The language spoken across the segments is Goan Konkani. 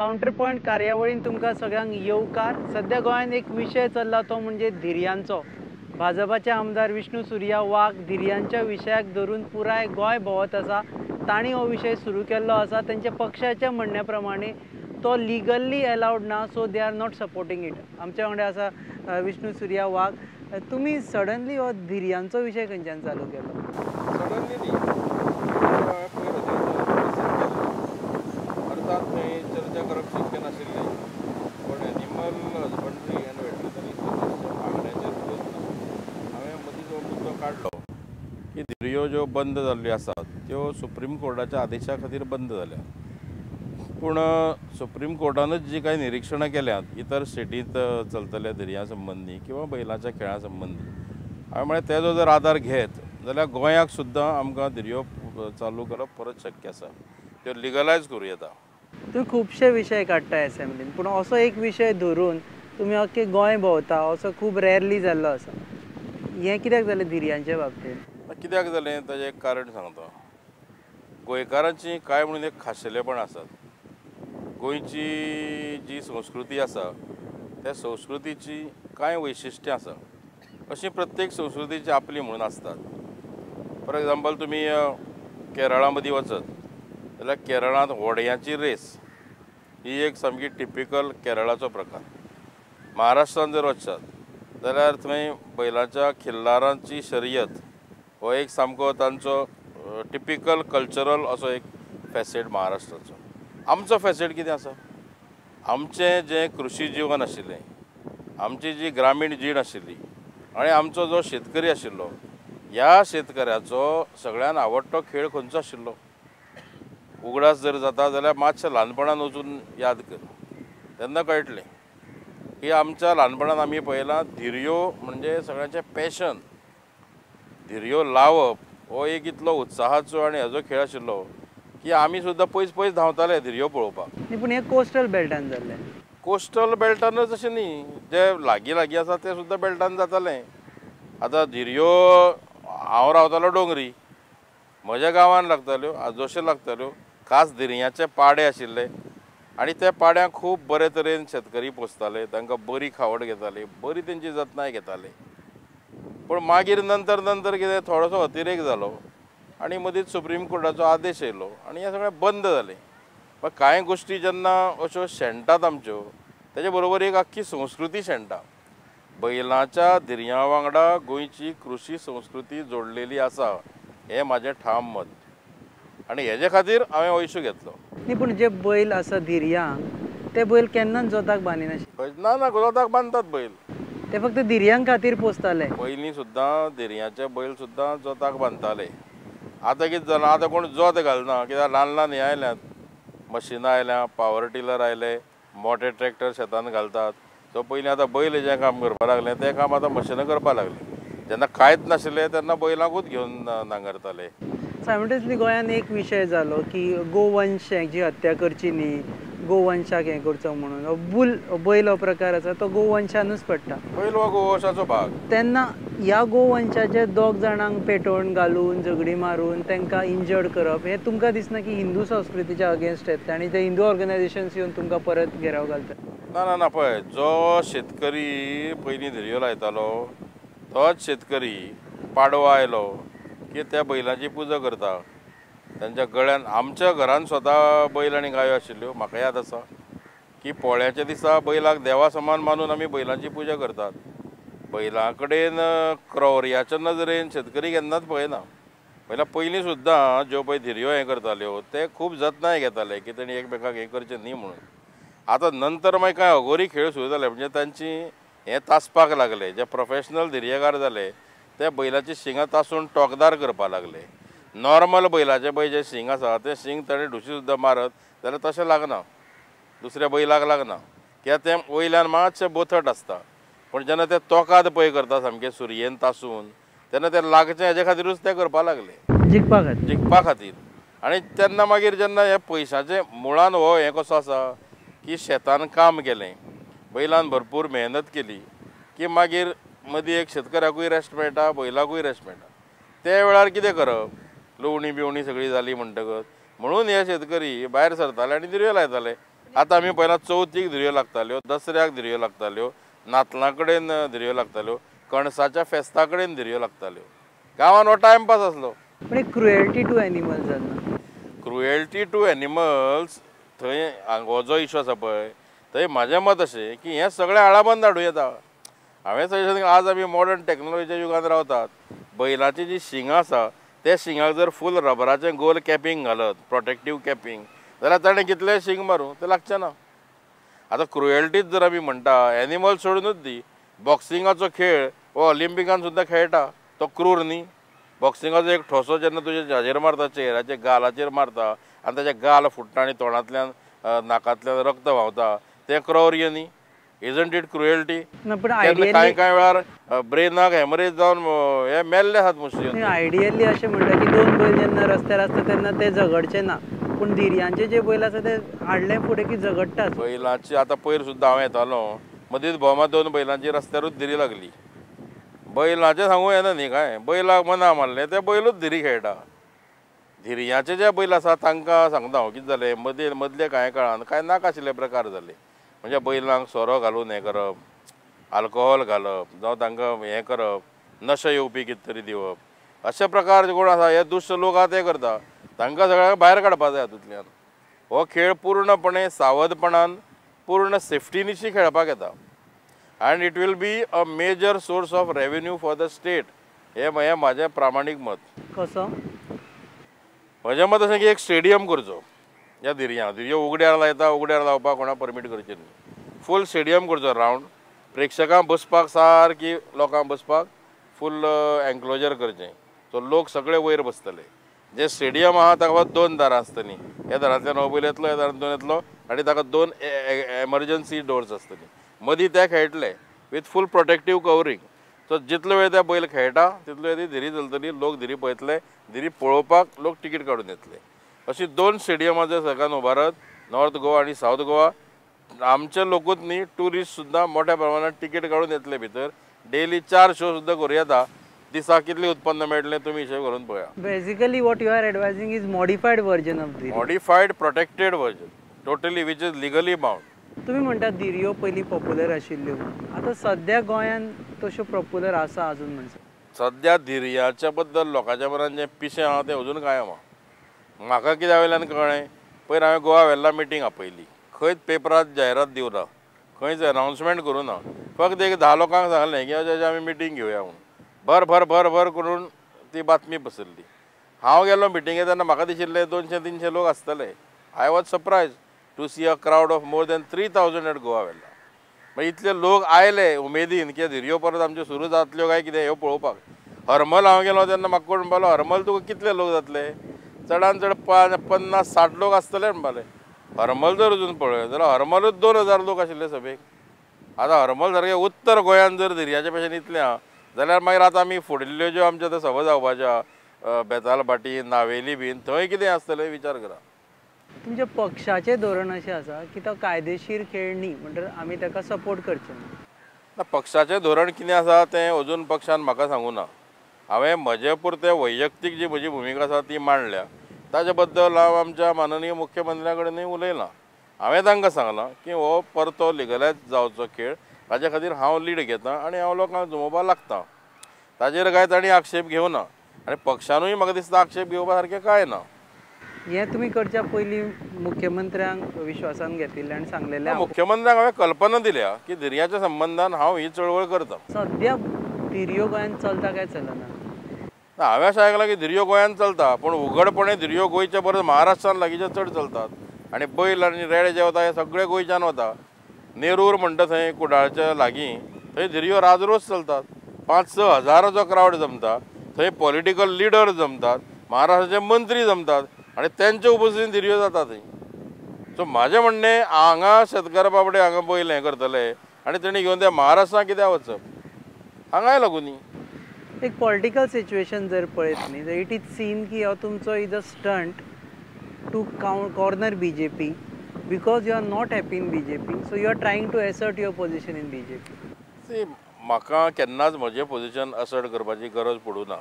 काउंटरपॉइंट कार्यावळीन तुमकां सगळ्यांक येवकार. सद्या गोंयांत एक विशय चल्ला तो म्हणजे धिरयांचो. भाजपाचे आमदार विष्णू सुर्या वाघ धिरयांच्या विशयाक धरून पुराय गोंय भोंवत आसा. तांणी हो विशय सुरू केल्लो आसा. तेंच्या पक्षाच्या म्हणण्या प्रमाणे तो लिगल्ली अलावड ना, so they are not supporting it. आमच्या वांगडा आसा विष्णू सुर्या वाघ. तुमी सडनली हो धिरयांचो विशय खंयच्यान चालू केलो? सडनली न्ही, अर्थात थंय चर्चा करप शक्य नाशिल्लें, पूण एनिमल हजबंड्री आनी वेटरनरी सर्विसच्या मागण्याचेर उलयतना हांवें मदीं जो मुद्दो काडलो की धिरयो ज्यो बंद जाल्ल्यो आसात त्यो सुप्रीम कोर्टाच्या आदेशा खातीर बंद जाल्या, पूण सुप्रीम कोर्टानूच जी कांय निरिक्षणां केल्यांत इतर स्टेटींत चलतल्या धिरयां संबंदी किंवा बैलाच्या खेळा संबंदी, हांवें म्हळें तेजो जर आदार घेत जाल्यार गोंयाक सुद्दां आमकां धिरयो चालू करप परत शक्य आसा, त्यो लिगलायज करूं येता. तुमी खुबशे विशय काडटा एसेंब्लीन, पूण असो एक विशय धरून तुमी अख्खे गोंय भोंवता असो खूब रेरली जाल्लो आसा. हें कित्याक जालें धिरयांच्या बाबतींत? कित्याक जालें ताजें एक कारण सांगता. गोंयकारांची कांय म्हणून एक खाशेलेपण आसात. गोंयची जी संस्कृती आसा त्या संस्कृतीची कांय वैशिश्ट्यां आसा, अशी प्रत्येक संस्कृतीची आपली म्हणून आसतात. फॉर एग्जाम्पल, तुमी केरळा मदीं वचत जाल्यार केरळांत व्हड्यांची रेस ही एक सामकी टिपिकल केरळाचो प्रकार. महाराष्ट्रांत जर वचशात जाल्यार थंय बैलांच्या खिल्लारांची शर्यत हो एक सामको तांचो टिपिकल कल्चरल असो एक फॅसेट महाराष्ट्राचो. आमचो फॅसेट कितें आसा? आमचें जें कृशी जिवन आशिल्लें, आमची जी ग्रामीण जीण आशिल्ली आनी आमचो जो शेतकरी आशिल्लो, ह्या शेतकऱ्याचो सगळ्यान आवडटो खेळ खंयचो आशिल्लो? उगडास जर जाता जाल्यार मातशें ल्हानपणान वचून याद कर, तेन्ना कळटलें की आमच्या ल्हानपणान आमी पळयलां धिरयो म्हणजे सगळ्यांचें पॅशन. धिरयो लावप हो एक इतलो उत्साहाचो आनी हेजो खेळ आशिल्लो की आमी सुद्दां पयस पयस धांवताले धिरयो पळोवपाक. पूण हें कोस्टल बेल्टान जाल्लें. कोस्टल बेल्टानच अशें न्ही, जे लागीं लागीं आसा ते सुद्दां बेल्टान जातालें. आतां धिरयो, हांव रावतालो डोंगरी, म्हज्या गांवान लागताल्यो, आजोशे लागताल्यो, खास धिरयांचे पाडे आशिल्ले आनी त्या पाड्यांक खूब बरे तरेन शेतकरी पोसताले, तांकां बरी खावड घेताले, बरी तेंची जतनाय घेताले. पूण मागीर नंतर नंतर कितें थोडोसो अतिरेक जालो आनी मदींच सुप्रीम कोर्टाचो आदेश येयलो आनी हें सगळें बंद जालें. पण कांय गोश्टी जेन्ना अश्यो शेणटात आमच्यो, तेजे बरोबर एक आख्खी संस्कृती शेणटा. बैलांच्या धिरयां वांगडा गोंयची कृशी संस्कृती जोडलेली आसा हें म्हाजें ठाम मत आनी हेजे खातीर हांवें हो इशू घेतलो. न्ही, पूण जे बैल आसा धिरयांक ते बैल केन्नाच जोताक बांदिनाशिल्ले. ना ना, जोताक बांदतात बैल, ते फक्त धिरयां खातीर पोसताले. पयलीं सुद्दां धिरयांचे बैल सुद्दां जोताक बांदताले. आतां कितें जालां, आतां कोण जोत घालना, कित्याक ल्हान ल्हान हें आयल्यात, मशिनां आयल्या, पावर टिलर आयले, मोठे ट्रॅक्टर शेतान घालतात. सो पयलीं आतां बैल जें काम करपाक लागलें तें काम आतां मशिनां करपाक लागलीं. जेन्ना कांयच नाशिल्लें तेन्ना बैलांकूच घेवन नांगरताले. सायमल्टेनियसली गोंयांत एक विशय जालो की गोवंश जी हत्या करची न्ही, गोवंशाक हें करचो म्हणून. बुल बैल हो प्रकार आसा तो गोवंशानूच पडटा. बैल हो गोवंशाचो भाग. तेन्ना ह्या गोवंशाचे दोग जाणांक पेटोवन घालून झगडी मारून तांकां इंजर्ड करप हें तुमकां दिसना की हिंदू संस्कृतीच्या अगेन्स्ट येतलें आनी ते हिंदू ऑर्गनायझेशन्स येवन तुमकां परत घेराव घालतात? ना ना ना, पळय, जो शेतकरी पयलीं धिरयो लायतालो तोच शेतकरी पाडवा आयलो की त्या बैलांची पुजा करता, तांच्या गळ्यान. आमच्या घरान स्वता बैल आनी गायो आशिल्ल्यो, म्हाका याद आसा की पोळ्याच्या दिसा बैलाक देवा समान मानून आमी बैलांची पुजा करतात. बैलां कडेन क्रौर्याच्या नदरेन शेतकरी केन्नाच पळयना. पयल्या पयलीं सुद्दां ज्यो पळय धिरयो हें करताल्यो ते खूब जतनाय घेताले की तेणी एकमेकाक हें करचें न्ही म्हणून. आतां नंतर मागीर कांय अघोरी खेळ सुरू जाले, म्हणजे तांची हें तासपाक लागले. जे प्रोफेशनल धिरयेकार जाले ते बैलाची शिंगां तासून टोकदार करपाक लागले. नॉर्मल बैलाचे पळय जे शिंग आसा तें शिंग ताणें ढुशी सुद्दां मारत जाल्यार तशें लागना, दुसऱ्या बैलाक लागना, कित्याक तें वयल्यान मातशें बोथट आसता. पूण जेन्ना ते तोकाद पळय करता सामकें सुरयेन तासून, तेन्ना तें लागचें हेजे खातीरूच तें करपाक लागले, जिखपा खातीर, जिखपा खातीर. आनी तेन्ना मागीर जेन्ना हे पयशाचें मुळान हो हें कसो आसा की शेतान काम केलें, बैलान भरपूर मेहनत केली की मागीर मदीं एक शेतकऱ्याकूय रेस्ट मेळटा, बैलाकूय रेस्ट मेळटा. त्या वेळार कितें करप, लुवणी बिवणी सगळी जाली म्हणटकच म्हणून हे शेतकरी भायर सरताले आनी धिरयो लायताले. आतां आमी पयला चवथीक धिरयो लागताल्यो, दसऱ्याक धिरयो लागताल्यो, नातलां कडेन धिरयो लागताल्यो, कणसाच्या फेस्ता कडेन धिरयो लागताल्यो. गांवान हो टायमपास आसलो. पण एक क्रुएल्टी टू एनिमल्स जालें. क्रुएल्टी टू एनिमल्स थंय हो जो इशू आसा पळय थंय म्हाजें मत अशें की हें सगळें आळाबंद हाडूं येता. हांवें सजेशन, आज आमी मॉडर्न टॅक्नोलॉजीच्या युगान रावतात. बैलाचीं जीं शिंगां आसा त्या शिंगाक जर फूल रबराचें गोल कॅपिंग घालत, प्रोटेक्टीव कॅपिंग, जाल्यार ताणें कितलें शींग मारूं तें लागचें ना. आतां क्रुएल्टीच जर आमी म्हणटा, एनिमल सोडूनच दी, बॉक्सिंगाचो खेळ हो ऑलिम्पिकान सुद्दां खेळटा, तो क्रूर न्ही. बॉक्सिंगाचो एक ठोसो जेन्ना तुज्या हाजेर मारता, चेहऱ्याचेर गालाचेर मारता आनी ताचे गाल फुट्टा आनी तोंडांतल्यान नाकांतल्यान रक्त व्हांवता, तें क्रौर्य न्ही? Isn't it cruelty? कांय कांय वेळार ब्रेनाक हेमरेज जावन हे मेल्ले आसात मुस्ती. आयडियली अशें म्हणटा की दोन बैल जेन्ना रस्त्यार आसता तेन्ना ते झगडचे ना, पूण धिरयांचे जे बैल आसा ते हाडले फुडें की झगडटात. बैलांची आतां पयर सुद्दां हांव येतालो, मदींच भोमा दोन बैलांची रस्त्यारूच धिरी लागली. बैलांचें सांगूं येना न्ही, कांय बैलाक मना मारलें ते बैलूच धिरी खेळटा. धिरयांचे जे बैल आसा तांकां सांगता हांव कितें जालें, मदीं मदले कांय काळान कांय नाका आशिल्ले प्रकार जाले. म्हणजे बैलांक सोरो घालून हें करप, आल्कोहोल घालप, जावं तांकां हें करप, नशा येवपी कितें तरी दिवप, अशे प्रकार जे कोण आसा हे दुश्ट लोक आसा ते करता. तांकां सगळ्यांक भायर काडपा जाय हातूंतल्यान. हो खेळ पूर्णपणे सावधपणान, पूर्ण सेफ्टीनिशी खेळपाक येता and it will be a major source of revenue for the state. हें म्हाजें प्रामाणीक मत. कसो? म्हजें मत अशें की एक स्टेडियम करचो ह्या धिरयां. धिरयो उगड्यार लायता, उगड्यार लावपाक कोणाक परमीट करचें न्ही. फूल स्टेडियम करचो रावंड, प्रेक्षकांक बसपाक सारकी लोकांक बसपाक फूल एन्क्लोजर करचें, सो लोक सगळे वयर बसतले. जें स्टेडियम आहा ताका दोन दारां आसतलीं, ह्या दारांतल्यान हो बैल येतलो, ह्या दारांतल्यान दोन येतलो आनी ताका दोन एमर्जन्सी डोर्स आसतली. मदीं ते खेळटले with full protective covering. So जितलो वेळ ते बैल खेळटा तितलो वेळ ती धिरी चलतली, लोक धिरी पळयतले, धिरी पळोवपाक लोक तिकीट काडून येतले. अशी दोन स्टेडियमां जर सरकारान उबारत, नॉर्थ गोवा आनी सावथ गोवा, आमचे लोकूच न्ही ट्युरिस्ट सुद्दां मोठ्या प्रमाणात तिकीट काडून येतले भितर. डेली 4 शो सुद्दां करूं येता. दिसाक कितलें उत्पन्न मेळटलें तुमी हिशेब करून पळया. Basically what you are advising is modified version of Dhiri. Modified protected version totally, which is legally bound. तुमी म्हणटा धिरयो पयलीं पॉप्युलर आशिल्ल्यो, आतां सद्या गोंयांत तश्यो पॉप्युलर आसा अजून म्हणसर? सद्या धिरयाच्या बद्दल लोकांच्या मनान जें पिशें आहा तें अजून कायम आहा. म्हाका कित्या वयल्यान कळ्ळें, पयर हांवें गोवा वेल्ला मिटींग आपयली, खंयच पेपरांत जायरात दिवना, खंयच अनावन्समेंट करूं ना, फक्त एक 10 लोकांक सांगलें की अशें आमी मिटींग घेवया म्हणून. भर भर भर भर करून ती बातमी पसरली. हांव गेलो मिटिंगे तेन्ना म्हाका दिशिल्लें 200-300 लोक आसतले. I was surprise to see a crowd of more than 3000 at Goa Velha. मागीर इतले लोक आयले उमेदीन की धिरयो परत आमच्यो सुरू जातल्यो काय कितें ह्यो पळोवपाक. हरमल हांव गेलो तेन्ना म्हाका कोण म्हणपालो, हरमल तुका कितले लोक जातले, चडान चड 50-60 लोक आसतले म्हणपाले. हरमल जर वचून पळय जाल्यार हरमलूच 2000 लोक आशिल्ले सभेक. आतां हरमल सारकें उत्तर गोंयांत जर धिरयाच्या पेशन इतलें आहा जाल्यार मागीर आतां आमी फुडल्यो ज्यो आमच्यो आतां सभा जावपाच्या बेतालभाटी, नावेली बीन, थंय कितें आसतलें विचार करा. तुमच्या पक्षाचें धोरण अशें आसा की तो कायदेशीर खेळ न्ही, म्हणटकीर आमी ताका सपोर्ट करचे ना. पक्षाचें धोरण कितें आसा तें अजून पक्षान म्हाका सांगूं ना. हांवें म्हजे पुरतें वैयक्तीक जी म्हजी भुमिका आसा ती मांडल्या. ताजे बद्दल हांव आमच्या माननीय मुख्यमंत्र्या कडेनूय उलयलां. हांवें तांकां सांगलां की हो परतो लिगलायज जावचो खेळ, ताजे खातीर हांव लीड घेता आनी हांव लोकांक जमोवपाक लागता. ताजेर कांय तांणी आक्षेप घेवना आनी पक्षानूय म्हाका दिसता आक्षेप घेवपा सारकें कांय ना. हें तुमी करच्या पयलीं मुख्यमंत्र्यांक विश्वासान घेतिल्लें आनी सांगलेलें? मुख्यमंत्र्यांक हांवें कल्पना दिल्या की धिरयाच्या संबंदान हांव ही चळवळ करता. सद्या धिरयो गोंयांत चलता काय चलना? हांवें अशें आयकलां की धिरयो गोंयांत चलता, पूण उघडपणे धिरयो गोंयच्या परस महाराष्ट्रान लागींचे चड चलतात आनी बैल आनी रेडे जे वता हे सगळे गोंयच्यान वता. नेरूर म्हणटा थंय कुडाळच्या लागीं थंय धिरयो राजरोज चलतात. 5-6 हजाराचो क्रावड जमता थंय, पॉलिटिकल लिडर जमतात, महाराष्ट्राचे मंत्री जमतात आनी तेंचे उपस्थितीन धिरयो जाता थंय. सो म्हाजें म्हणणें हांगा शेतकार बाबडे हांगा बैल हें करतले आनी तेणी घेवन ते महाराष्ट्रान कित्याक वचप, हांगाय लागून न्ही. एक पॉलिटिकल सिच्युएशन जर पळयत न्ही जाल्यार it is seen की हो तुमचो is a stunt to corner BJP because you are not happy in BJP, so you are trying to assert your position in BJP. See, म्हाका केन्नाच म्हजें पोजिशन असर्ट करपाची गरज पडूं ना.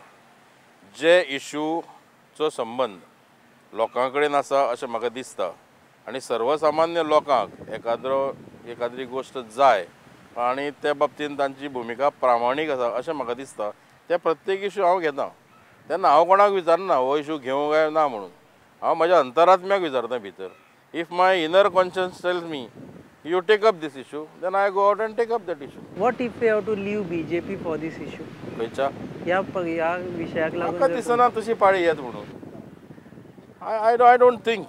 जे इशूचो संबंद लोकां कडेन आसा अशें म्हाका दिसता आनी सर्वसामान्य लोकांक एकाद्री गोश्ट जाय आनी त्या बाबतीन तांची भुमिका प्रामाणीक आसा अशें म्हाका दिसता. ते प्रत्येक इशू हांव घेता तेन्ना हांव कोणाक विचारना हो इशू घेवंक काय ना म्हणून. हांव म्हज्या अंतरात्म्याक विचारता भितर. If my inner conscience tells me you take up this issue, then I go out and take up that issue. What if you have to leave BJP for this issue? खंयच्या ह्या विशयाक लागून म्हाका दिसना तशी पाळी येत म्हणून. I don't think.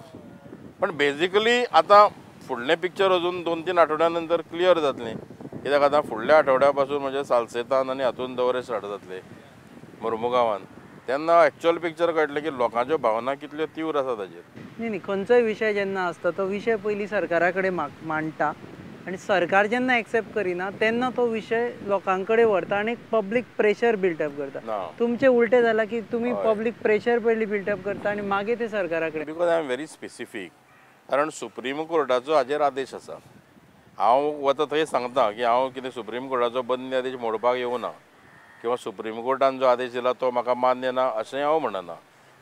पण बेजिकली आतां फुडलें पिक्चर अजून 2-3 आठवड्या नंतर क्लियर जातलें. कित्याक आतां फुडल्या आठवड्या पासून म्हणजे सालसेतान आनी हातून दौरे स्टार्ट जातले मुर्मुगांवान, तेन्ना एक्चुअल पिक्चर कळटलें की लोकांच्यो भावना कितल्यो तीव्र आसा ताजेर. न्ही न्ही, खंयचोय विशय जेन्ना आसता तो विशय पयलीं सरकारा कडेन मांडटा आनी सरकार जेन्ना एक्सेप्ट करिना तेन्ना तो विशय लोकां कडेन व्हरता आनी पब्लीक प्रेशर बिल्टअप करता. तुमचें उलटें जालां की तुमी पब्लीक प्रेशर पयलीं बिल्टअप करता आनी मागीर ते सरकारा कडेन. Because I am very specific. कारण सुप्रीम कोर्टाचो हाजेर आदेश आसा. हांव वता थंय सांगता की हांव कितें सुप्रीम कोर्टाचो बंदी आदेश मोडपाक येवना किंवा सुप्रीम कोर्टान जो आदेश दिला तो म्हाका मान्य ना अशें हांव म्हणना.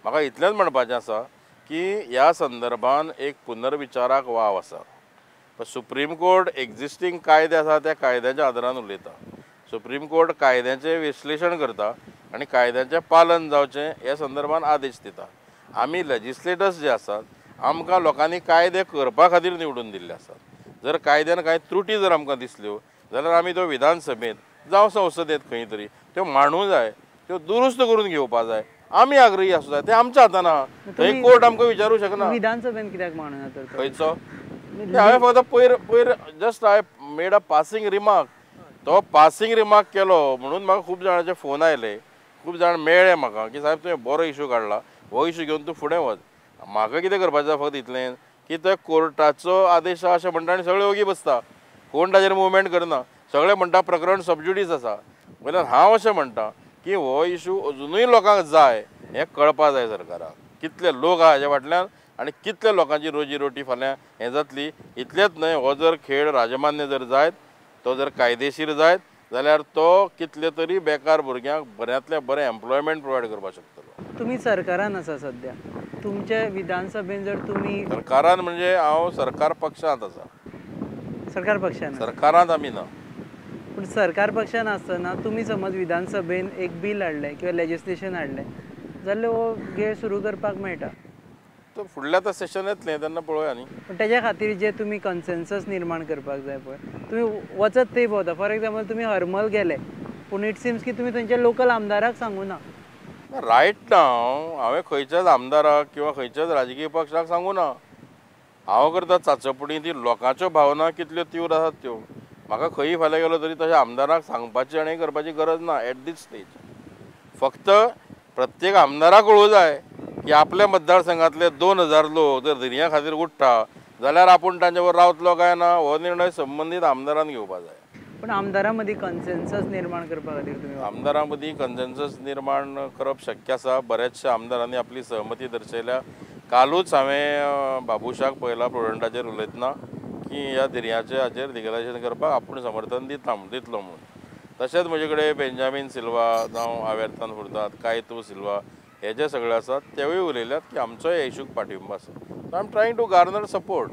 म्हाका इतलेंच म्हणपाचें आसा की ह्या संदर्भान एक पुनर्विचाराक वाव आसा. सुप्रीम कोर्ट एक्झिस्टींग कायदे आसा त्या कायद्याच्या आदारान उलयता. सुप्रीम कोर्ट कायद्याचें विश्लेशण करता आनी कायद्याचें पालन जावचें ह्या संदर्भान आदेश दिता. आमी लेजिस्लेटर्स जे आसात आमकां लोकांनी कायदे करपा खातीर निवडून दिल्ले आसात. जर कायद्यान कांय त्रुटी जर आमकां दिसल्यो जाल्यार आमी त्यो विधानसभेंत जावं संसदेंत खंय तरी त्यो मांडूंक जाय, त्यो दुरुस्त करून घेवपा जाय. आमी आग्रही आसूं जाय, तें आमच्या हातान आहा. थंय कोर्ट आमकां विचारूं शकना. विधानसभेंत कित्याक मांडूना तर खंयचो? हांवें फक्त पयर पयर just I made a passing remark. तो पासिंग रिमार्क केलो म्हणून म्हाका खूब जाणांचे फोन आयले, खूब जाण मेळ्ळे म्हाका की साहेब तुवें बरो इशू काडला, हो इशू घेवन तूं फुडें वच. म्हाका कितें करपाचें फक्त इतलें की तो कोर्टाचो आदेश आसा अशें म्हणटा आनी सगळे ओगी बसता, कोण ताजेर मुवमेंट करना, सगळे म्हणटा प्रकरण सबज्युडीस आसा. वयल्यान हांव अशें म्हणटा की हो इशू अजुनूय लोकांक जाय हें कळपा जाय सरकाराक. कितले लोक आहा हाज्या फाटल्यान आनी कितले लोकांची रोजी रोटी फाल्यां हें जातली. इतलेंच न्हय, हो जर खेळ राजमान्य जर जायत, तो जर कायदेशीर जायत जाल्यार तो कितले तरी बेकार भुरग्यांक बऱ्यांतलें बरें एम्प्लॉयमेंट प्रोवायड करपाक शकतलो. तुमी सरकारान आसा सद्या, तुमचे विधानसभेन जर तुमी सरकारान म्हणजे हांव सरकार पक्षांत आसा. सरकार पक्षान सरकारांत आमी ना, पूण सरकार पक्षान आसतना तुमी समज विधानसभेन एक बील हाडलें किंवा लेजिस्लेशन हाडलें जाल्यार हो खेळ सुरू करपाक मेळटा. तो फुडल्या आतां सेशन येतलें तेन्ना पळोवया न्ही. पूण तेज्या खातीर जे तुमी कन्सेन्सस निर्माण करपाक जाय पळय, तुमी वचत थंय भोंवता. फॉर एग्जाम्पल तुमी हरमल गेले, पूण it seems की तुमी थंयच्या लोकल आमदाराक सांगूना. रायट नाव हांवें खंयच्याच आमदाराक किंवा खंयच्याच राजकीय पक्षाक सांगूना. हांव करता चाचपणी, ती लोकांच्यो भावना कितल्यो तीव्र आसात त्यो. म्हाका खंयी फाल्यां गेलो तरी तशें आमदाराक सांगपाची आनी करपाची गरज ना एट these stage. फक्त प्रत्येक आमदाराक कळूं जाय की आपल्या मतदारसंघातले 2000 लोक जर धिरयां खातीर उठ्ठा जाल्यार आपूण तांच्यावर रावतलो काय ना हो निर्णय संबंदीत आमदारान घेवपा जाय. पूण आमदारां मदीं कन्सेन्सस निर्माण करपा खातीर तुमी आमदारां मदीं कन्सेन्सस निर्माण करप शक्य आसा. बऱ्याचशा आमदारांनी आपली सहमती दर्शयल्या. कालूच हांवें बाबूशाक पळयला प्रुडंटाचेर उलयतना की ह्या धिरयांचे हाचेर लिगलायजेशन करपाक आपूण समर्थन दिता दितलो म्हणून. तशेंच म्हजे कडेन बेंजामीन सिल्वा जावं आवेर्तान फुर्तात, कायतू सिल्वा हे जे सगळे आसात तेवूय उलयल्यात की आमचोय इशूक पाठिंबो आसा. So I am trying to garner support.